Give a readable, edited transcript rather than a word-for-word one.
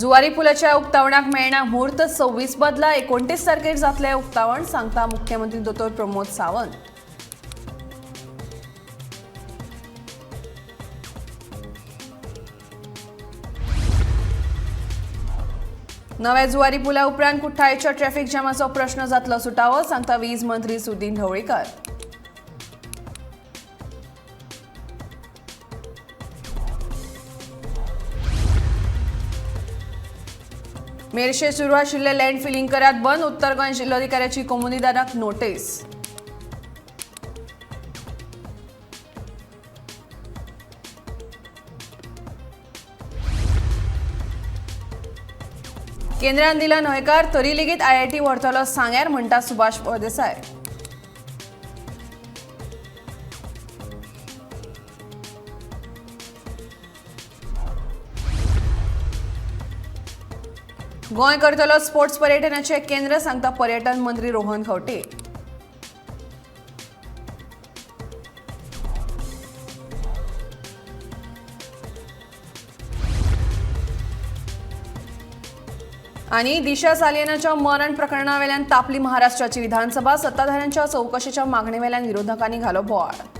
जुवारी पुलाच्या उक्तावणाक मेळना म्हूर्त 26 बदला 29 तारखेर जातलें उक्तावण, सांगता मुख्यमंत्री दोतोर प्रमोद सावंत. नव्या जुवारी पुला उपरांत कुठ्ठाळेच्या ट्रॅफिक जामाचो प्रश्न जातलो सुटावो, सांगता वीज मंत्री सुदिन ढवळीकर. मेरशे सुरू आशिल्ले लँड फिलिंग करात बंद, उत्तर गोंय जिल्लोधिकाऱ्याची कोमुनिदाराक नोटीस. केंद्रान दिला न्हयकार तरी लेगीत आयआयटी व्हरतलो सांग्यार, म्हणटा सुभाष फळदेसाय. गोंय करतलो स्पोर्ट्स पर्यटनाचे केंद्र, सांगता पर्यटन मंत्री रोहन खंवटे. आणि दिशा सालियानाच्या मरण प्रकरणावेल्यान तापली महाराष्ट्राची विधानसभा, सत्ताधाऱ्यांच्या चौकशीच्या मागणेवेल्यान विरोधकांनी घालो बोवाळ.